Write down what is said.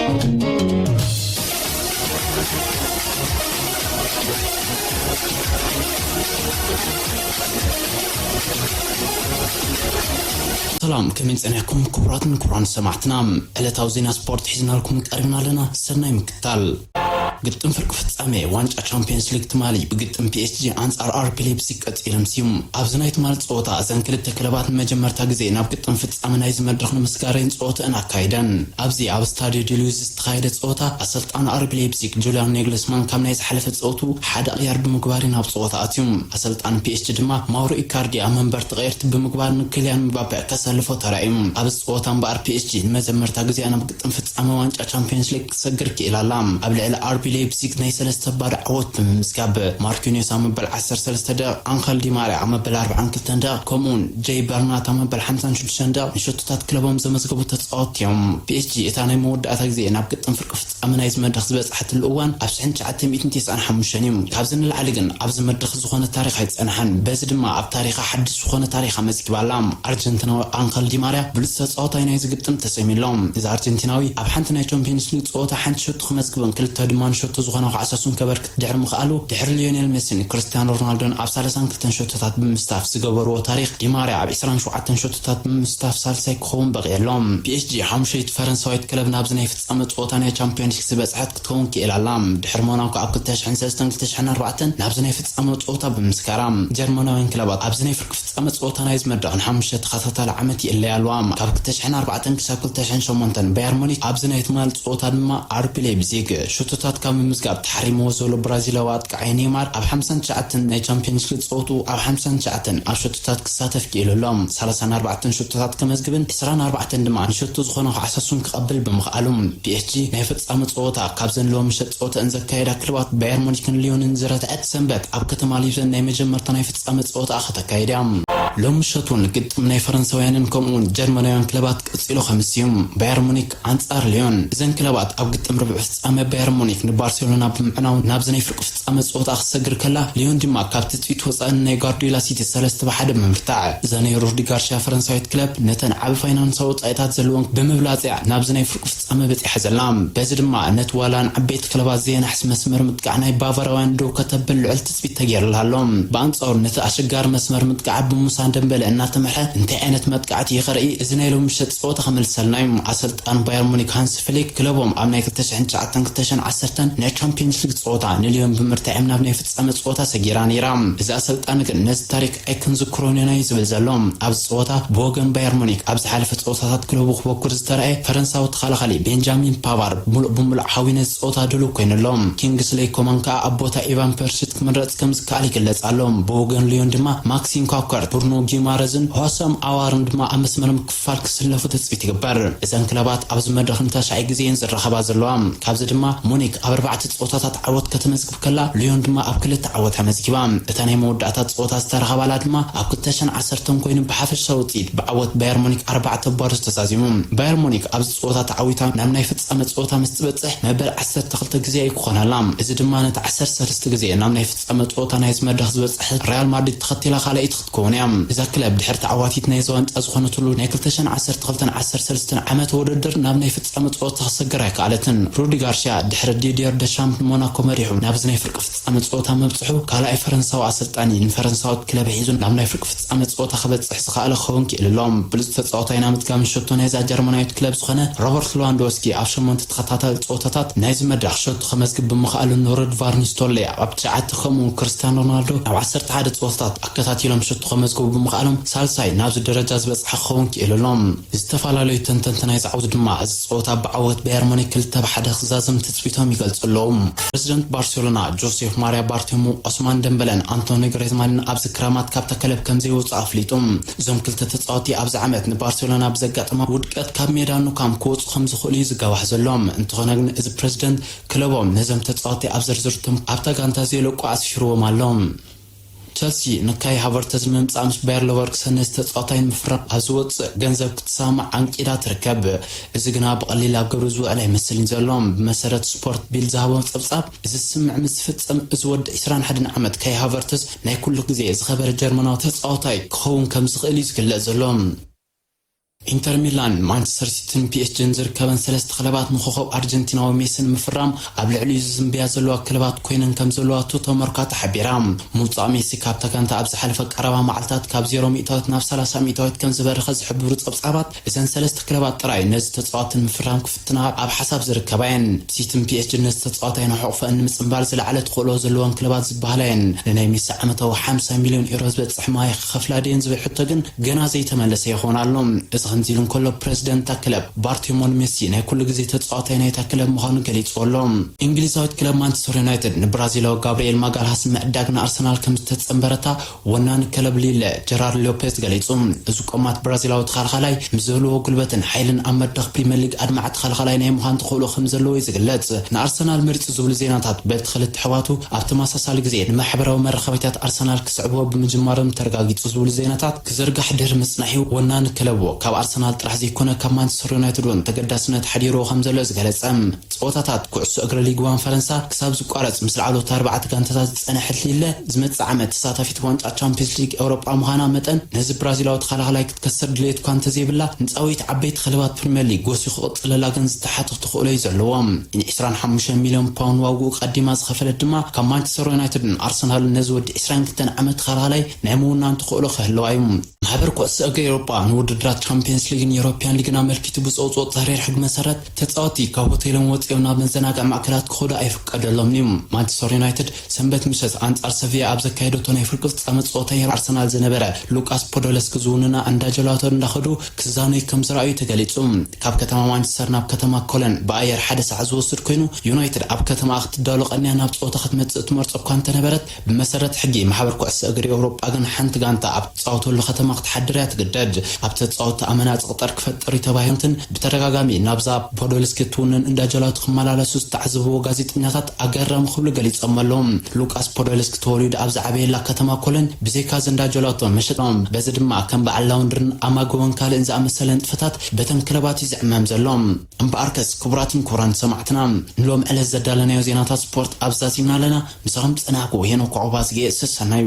ሰላም፣ ከመይ ጸኒሕኩም ክቡራትን ክቡራን ሰማዕትና? ዕለታዊ ዜና ስፖርት ሒዝናልኩም ቀሪብና ኣለና። ሰናይ ምክትታል። ግጥም ፍርቂ ፍጻሜ ዋንጫ ቻምፒየንስ ሊግ ትማሊ ብግጥም ፒ ኤስ ጂ ኣንጻር ኣር ቢ ሌፕዚግ ቀጺሉ ኣምስዩ። ኣብዚ ናይ ትማሊ ጸወታ እዘን ክልተ ክለባት ንመጀመርታ ግዜ ናብ ግጥም ፍጻመ ናይዚ መድረኽ ንምስጋረን ጸወተአን ኣካይደን። ኣብዚ ኣብ ስታድዮ ዲሉዝ ዝተኻየደ ጸወታ ኣሰልጣኒ ኣር ቢ ሌፕዚግ ጁልያን ኔግልስማን ካብ ናይ ዝሓለፈ ጸወቱ ሓደ ቅያር ብምግባር ናብ ጸወታ ኣትዩ። ኣሰልጣኒ ፒ ኤስ ጂ ድማ ማውሮ ኢካርዲ ኣብ መንበርቲ ቀየርቲ ብምግባር ንክልያን ምባፔ ከሰልፎ ተራእዩ። ኣብዚ ጸወታ እምበኣር ፒ ኤስ ጂ ንመጀመርታ ግዜ ናብ ግጥም ፍጻመ ዋንጫ ቻምፒየንስ ሊግ ክትሰግር ክኢላ ኣላ። ኣብ ልዕሊ ኣር ቢ ሌፕዚግ ናይ ሰለስተ ባዶ ዓወት ብምምዝጋብ ማርኪኒዮስ ኣብ መበል ዓሰርተ ሰለስተ ደቂቕ፣ ኣንኸል ዲማርያ ኣብ መበል ኣርባዓን ክልተን ደቂቕ ከምኡውን ጀይ በርናት ኣብ መበል ሓምሳን ሽዱሽተን ደቂቕ ንሸቶታት ክለቦም ዘመዝገቡ ተጻወትቲ እዮም። ፒ ኤስ ጂ እታ ናይ መወዳእታ ግዜ ናብ ግጥም ፍርቂ ፍጻመ ናይዚ መድረኽ ዝበጽሓትሉ እዋን ኣብ ሽሕን ትሽዓተ ሚእትን ተስዓን ሓሙሽተን እዩ። ካብዚ ንላዕሊ ግን ኣብዚ መድረኽ ዝኾነ ታሪኽ ኣይጸንሓን። በዚ ድማ ኣብ ታሪኻ ሓድሽ ዝኾነ ታሪኽ ኣመዝጊባ ኣላ። ኣርጀንቲናዊ ኣንኸል ዲማርያ ብሉጽ ተጻዋታይ ናይዚ ግጥም ተሰይሙ ኣሎ። እዚ ኣርጀንቲናዊ ኣብ ሓንቲ ናይ ቻምፒየንስ ሊግ ጸወታ ሓንቲ ሸቶ ክመዝግብን ክልተ ድማ ንሸቶ ዝኾና ኳዕሳሱን ከበርክት ድሕሪ ምኽኣሉ፣ ድሕሪ ሊዮኔል ሜሲን ክርስቲያኖ ሮናልዶን ኣብ ሰላሳን ክልተን ሸቶታት ብምስታፍ ዝገበርዎ ታሪኽ፣ ዲማርያ ኣብ ዕስራን ሸውዓተን ሸቶታት ብምስታፍ ሳልሳይ ክኸውን በቒዑ ኣሎ። ፒ ኤስ ጂ ሓሙሸይቲ ፈረንሳዊት ክለብ ናብዚ ናይ ፍጻመ ጸወታ ናይ ቻምፒዮንስ ሊግ ዝበጽሐት ክትከውን ክኢላ ኣላ። ድሕሪ ሞናኮ ኣብ ክልተ ሽሕን ሰለስተን ክልተ ሽሕን ኣርባዕተን ናብዚ ናይ ፍጻመ ጸወታ ብምስጋራ፣ ጀርመናውያን ክለባት ኣብዚ ናይ ፍርቂ ፍጻመ ጸወታ ናይዚ መድረኽ ንሓሙሽተ ተኸታታሊ ዓመት ይእለያ ኣለዋ። ካብ ክልተ ሽሕን ኣርባዕተን ክሳብ ክልተ ሽሕን ሸሞንተን ባየር ሙኒክ፣ ኣብዚ ናይ ትማሊ ጸወታ ድማ ኣር ቢ ሌፕዚግ ሽቶታት ካብ ምምዝጋብ ተሓሪምዎ ዘሎ ብራዚላዊ ኣጥቃዓይ ኔይማር ኣብ ሓምሳን ትሽዓተን ናይ ቻምፒዮንስ ሊግ ጸወቱ ኣብ ሓምሳን ትሽዓተን ኣብ ሸቶታት ክሳተፍ ክኢሉ ኣሎ። ሰላሳን ኣርባዕተን ሸቶታት ከመዝግብን ዕስራን ኣርባዕተን ድማ ንሸቶ ዝኾነ ኳዕሳሱን ክቐብል ብምኽኣሉ፣ ፒ ኤስ ጂ ናይ ፍጻመ ጸወታ ካብዘን ሎሚ ምሸት ጸወተአን ዘካየዳ ክለባት ባየር ሙኒክን ሊዮንን ዝረትዐት ሰንበት ኣብ ከተማ ሊብዘን ናይ መጀመርታ ናይ ፍጻመ ጸወታ ከተካይድ እያ። ሎም ምሸት እውን ግጥም ናይ ፈረንሳውያንን ከምኡውን ጀርመናውያን ክለባት ቀጺሉ ከምስ እዩ። ባየር ሙኒክ ኣንጻር ሊዮን። እዘን ክለባት ኣብ ግጥም ርብዒ ፍጻመ ባየር ሙኒክ ንባርሴሎና ብምዕናው ናብዚ ናይ ፍርቂ ፍጻመ ጸወታ ክትሰግር ከላ፣ ሊዮን ድማ ካብ ትጽቢት ወጻኢ ናይ ጓርዲዮላ ሲቲ ሰለስተ ብሓደ ብምርታዕ፣ እዛ ናይ ሩዲ ጋርሽያ ፈረንሳዊት ክለብ ነተን ዓቢ ፋይናንሳዊ ወጻኢታት ዘለወን ብምብላጽ እያ ናብዚ ናይ ፍርቂ ፍጻመ በጺሓ ዘላ። በዚ ድማ ነቲ ዋላ ንዓበይቲ ክለባት ዘየናሕስ መስመር ምጥቃዕ ናይ ባቫራውያን ደው ከተብል ልዑል ትጽቢት ተገይሩላ ኣሎ። ብኣንጻሩ ነቲ ኣሸጋሪ መስመር ምጥቃዕ ብሙሳ ደምበለ እናተመርሐ እንታይ ዓይነት መጥቃዕቲ እዩ ከርኢ፣ እዚ ናይ ሎሚ ምሸት ጸወታ ክምልሰልና እዩ። ኣሰልጣን ባየር ሙኒክ ሃንስ ፍሊክ ክለቦም ኣብ ናይ ክልተ ሽሕን ትሽዓተን ክልተ ሽሕን ዓሰርተን ናይ ቻምፒዮንስ ሊግ ጸወታ ንሊዮን ብምርታዕም ናብ ናይ ፍጻመ ጸወታ ሰጊራ ነይራ። እዚ ኣሰልጣኒ ግን ነዚ ታሪክ ኣይክንዝክሮን ኢና እዩ ዝብል ዘሎ። ኣብዚ ጸወታ ብወገን ባየር ሙኒክ ኣብ ዝሓለፈ ጸወታታት ክለቡ ክበኩር ዝተረኣየ ፈረንሳዊ ተኸላኻሊ ቤንጃሚን ፓቫር ምሉእ ብምሉእ ሓዊ ነዚ ጸወታ ድሉው ኮይኑ ኣሎ። ኪንግስሌይ ኮማን ከኣ ኣብ ቦታ ኢቫን ፐርሲት ክምረጽ ከም ዝከኣል ይግለጽ ኣሎ። ብወገን ሊዮን ድማ ማክሲም ካከርት፣ ብሩኖ ጊማረዝን ሆሰም ኣዋርን ድማ ኣብ መስመር ምክፍፋል ክስለፉ ትጽቢት ይግበር። እዘን ክለባት ኣብዚ መድረኽ ንታሽዓይ ግዜ እየን ዝራኸባ ዘለዋ። ካብዚ ድማ ሙኒክ ኣብ ኣርባዕተ ጸወታታት ዓወት ከተመዝግብ ከላ፣ ሊዮን ድማ ኣብ ክልተ ዓወት ኣመዝጊባ። እታ ናይ መወዳእታ ጸወታ ዝተራኸባላ ድማ ኣብ ክልተ ሽሕን ዓሰርተን ኮይኑ፣ ብሓፈሻ ውጽኢት ብዓወት ባየር ሙኒክ ኣርባዕተ ባዶ ተዛዚሙ። ባየር ሙኒክ ኣብዚ ጸወታ ተዓዊታ ናብ ናይ ፍጻመ ጸወታ ምስ ትበጽሕ መበል ዓሰርተ ክልተ ግዜ እዩ ክኾናላ። እዚ ድማ ነቲ ዓሰርተ ሰለስተ ግዜ ናብ ናይ ፍጻመ ጸወታ ናይዚ መድረኽ ዝበጽሐት ሪያል ማድሪድ ተኸቲላ ካልኣይቲ ክትከውን እያ። እዛ ክለብ ድሕሪ ተዓዋቲት ናይዚ ዋንጫ ዝኾነትሉ ናይ ክልተ ሽሕን ዓሰርተ ክልተን ዓሰርተ ሰለስተን ዓመት ውድድር ናብ ናይ ፍጻመ ጸወታ ክሰግር ኣይከኣለትን። ሩዲ ጋርሽያ ድሕሪ ዲድየር ደሻምፕ ንሞናኮ መሪሑ ናብዚ ናይ ፍርቂ ፍጻመ ጸወታ ምብጽሑ፣ ካልኣይ ፈረንሳዊ ኣሰልጣኒ ንፈረንሳዊት ክለብ ሒዙ ናብ ናይ ፍርቂ ፍጻመ ጸወታ ክበጽሕ ዝኸኣለ ክኸውን ክኢሉ ኣሎ። ብሉጽ ተጻዋታይ ናምት ጋም ሸቶ ናይዛ ጀርመናዊት ክለብ ዝኾነ ሮበርት ሌዋንዶውስኪ ኣብ ሸሞንተ ተኸታታሊ ጸወታታት ናይዚ መድረኽ ሸቶ ከመዝግብ ብምኽኣሉ፣ ኖርድ ቫን ኒስተርሎይ ኣብ ትሽዓተ ከምኡ ክርስቲያኖ ሮናልዶ ኣብ ዓሰርተ ሓደ ጸወታታት ኣከታቲሎም ሸቶ ከመዝግቡ ብምኽኣሎም ሳልሳይ ናብዚ ደረጃ ዝበጽሐ ክኸውን ክኢሉ ኣሎ። ዝተፈላለዩ ተንተንቲ ናይዚ ዓወት ድማ፣ እዚ ጸወታ ብዓወት ባየር ሙኒክ ክልተ ብሓደ ክዛዘም ትጽቢቶም ይገልጹ ኣለዉ። ፕረዚደንት ባርሴሎና ጆሴፍ ማርያ ባርቴሞ ኦስማን ደምበለን ኣንቶኒ ግሬዝማንን ኣብዚ ክረማት ካብታ ክለብ ከም ዘይወጹ ኣፍሊጡ። እዞም ክልተ ተጻወቲ ኣብዚ ዓመት ንባርሴሎና ብዘጋጠማ ውድቀት ካብ ሜዳ ኑካም ክወጹ ከም ዝኽእሉ እዩ ዝጋዋሕ ዘሎ። እንተኾነ ግን እዚ ፕረዚደንት ክለቦም ነዞም ተጻወቲ ኣብ ዝርዝርቶም ኣብታ ጋንታ ዘየለቁ ኣስፊርዎም ኣሎ። ቸልሲ ንካይ ሃቨርተዝ ንምምጻእ ምስ ባየር ሌቨርኩሰን ነዚ ተጻዋታይ ንምፍራም ኣብ ዝወጽእ ገንዘብ ክትሰማማዕ ኣንቂዳ ትርከብ። እዚ ግና ብቐሊል ኣብ ግብሪ ዝውዕል ኣይመስልን ዘሎ። ብመሰረት ስፖርት ቢልድ ዝሃቦ ጸብጻብ፣ እዚ ስምምዕ ምስ ዝፍጸም፣ እዚ ወዲ ዕስራን ሓደን ዓመት ካይ ሃቨርተዝ ናይ ኩሉ ግዜ ዝኸበረ ጀርመናዊ ተጻዋታይ ክኸውን ከም ዝኽእል እዩ ዝግለጽ ዘሎ። ኢንተር ሚላን፣ ማንቸስተር ሲቲን ፒኤስጂን ዝርከበን ሰለስተ ክለባት ንኮኸብ ኣርጀንቲናዊ ሜሲ ንምፍራም ኣብ ልዕሊኡ ዝዝንብያ ዘለዋ ክለባት ኮይነን ከም ዘለዋ ቱቶ መርካቶ ሓቢራ። ምውጻእ ሜሲ ካብታ ጋንታ ኣብ ዝሓለፈ ቀረባ መዓልታት ካብ ዜሮ ሚእታዊት ናብ ሰላሳ ሚእታዊት ከም ዝበረኸ ዝሕብሩ ጸብጻባት፣ እዘን ሰለስተ ክለባት ጥራይ ነዚ ተጻዋቲ ንምፍራም ክፍትና ኣብ ሓሳብ ዝርከባ እየን። ሲቲን ፒኤስጂን ነዚ ተጻዋታይ ንሕቑፈን ንምጽንባር ዝለዓለ ተኽእሎ ዘለወን ክለባት ዝበሃላ እየን። ንናይ ሜሲ ዓመታዊ ሓምሳ ሚልዮን ዩሮ ዝበጽሕ ማይ ክኸፍላ ድየን ዝብል ሕቶ ግን ገና ዘይተመለሰ ይኸውን ኣሎ። እዚ ከምዚ ኢሉ እንከሎ፣ ፕረዚደንት እታ ክለብ ባርቴሞን ሜሲ ናይ ኩሉ ግዜ ተጻዋታይ ናይታ ክለብ ምዃኑ ገሊጹ ኣሎ። እንግሊዛዊት ክለብ ማንቸስተር ዩናይትድ ንብራዚላዊ ጋብርኤል ማጋልሃስ ምዕዳግ ንኣርሰናል ከም ዝተጸንበረታ ወናኒ ክለብ ሊለ ጀራርድ ሎፔዝ ገሊጹ። እዚ ቆማት ብራዚላዊ ተኸላኻላይ ምስ ዘለዎ ጉልበትን ሓይልን ኣብ መድረኽ ፕሪምየር ሊግ ኣድማዒ ተኸላኻላይ ናይ ምዃን ተኽእሎ ከም ዘለዎ እዩ ዝግለጽ። ንኣርሰናል መሪጹ ዝብሉ ዜናታት በቲ ክልተ ኣሕዋቱ ኣብ ተመሳሳሊ ግዜ ንማሕበራዊ መራኸቢታት ኣርሰናል ክስዕብዎ ብምጅማሮም ተረጋጊጹ ዝብሉ ዜናታት ክዝርጋሕ ድሕሪ ምጽናሑ፣ ወናኒ ክለቡ ካብ ኣርሰናል ጥራሕ ዘይኮነ ካብ ማንቸስተር ዩናይትድ እውን ተገዳስነት ሓዲርዎ ከም ዘሎ ዝገለጸ። ጸወታታት ኩዕሶ እግሪ ሊግ ዋን ፈረንሳ ክሳብ ዝቋረጽ ምስ ላዕለዎት ኣርባዕተ ጋንታታት ዝጸንሐት ሊለ፣ ዝመጽእ ዓመት ተሳታፊት ዋንጫ ቻምፒየንስ ሊግ ኤውሮጳ ምዃና መጠን፣ ነዚ ብራዚላዊ ተኸላኻላይ ክትከስር ድሌት እኳ እንተዘይብላ፣ ንጻውዒት ዓበይቲ ክለባት ፕሪምየር ሊግ ወሲኹ ክቕጽለላ ግን ዝተሓተ ተኽእሎ እዩ ዘለዎ። ን ዕስራን ሓሙሽተን ሚልዮን ፓውንድ ዋግኡ ቀዲማ ዝኸፈለት ድማ፣ ካብ ማንቸስተር ዩናይትድን ኣርሰናልን ነዚ ወዲ ዕስራን ክልተን ዓመት ተኸላኻላይ ናይ ምውናን ተኽእሎ ክህልዋ እዩ። ማሕበር ኩዕሶ እግሪ ኤውሮጳ ንውድድራት ቻምፒየንስ ሊግን ዩሮፒያን ሊግን ኣመልኪቱ ብዘውፅኦ ጸሪር ሕግ መሰረት፣ ተጻወትቲ ካብ ሆቴሎም ወጺኦም ናብ መዘናግዒ ማእከላት ክኸዱ ኣይፍቀደሎምን እዩ። ማንቸስተር ዩናይትድ ሰንበት ምሸት ኣንጻር ሰቪያ ኣብ ዘካየደቶ ናይ ፍርቂ ፍጻመ ጸወታ፣ ኣርሰናል ዝነበረ ሉቃስ ፖዶለስኪ ዝውንና እንዳ ጀላቶ እንዳኸዱ ክዛነዩ ከም ዝረኣዩ ተገሊጹ። ካብ ከተማ ማንቸስተር ናብ ከተማ ኮለን ብኣየር ሓደ ሰዓት ዝወስድ ኮይኑ፣ ዩናይትድ ኣብ ከተማ ክትዳሎ ቀንያ ናብ ጸወታ ክትመጽእ ትመርጾ እኳ እንተነበረት፣ ብመሰረት ሕጊ ማሕበር ኩዕሶ እግሪ ኤውሮጳ ግን ሓንቲ ጋንታ ኣብ ትጻወተሉ ከተማ ክትሓድር እያ ትግደድ። ኣብ ተጻወትቲ ኣመና ጽቕጠር ክፈጥር እዩ ተባሂሉንትን ብተደጋጋሚ ናብዛ ፖዶልስኪ ትውንን እንዳ ጀላቱ ክመላለሱ ዝተዓዘብዎ ጋዜጠኛታት ኣገራሚ ክብሉ ገሊጾም ኣለዉ። ሉቃስ ፖዶልስኪ ተወሊዱ ኣብ ዝዓበየላ ከተማ ኮለን ብዘይካ እዚ እንዳ ጀላቶ መሸጦም፣ በዚ ድማ ከም በዓል ላውንድርን ኣማግቦን ካልእን ዝኣመሰለ ንጥፈታት በተን ክለባት እዩ ዝዕመም ዘሎ። እምበኣርከስ ክቡራትን ክቡራን ሰማዕትና፣ ንሎም ዕለት ዘዳለናዮ ዜናታት ስፖርት ኣብዛዚምና ኣለና። ምሳኹም ጸናሕኩ ሄኖክ ዕቑባ ዝግየ ሰሰናዩ።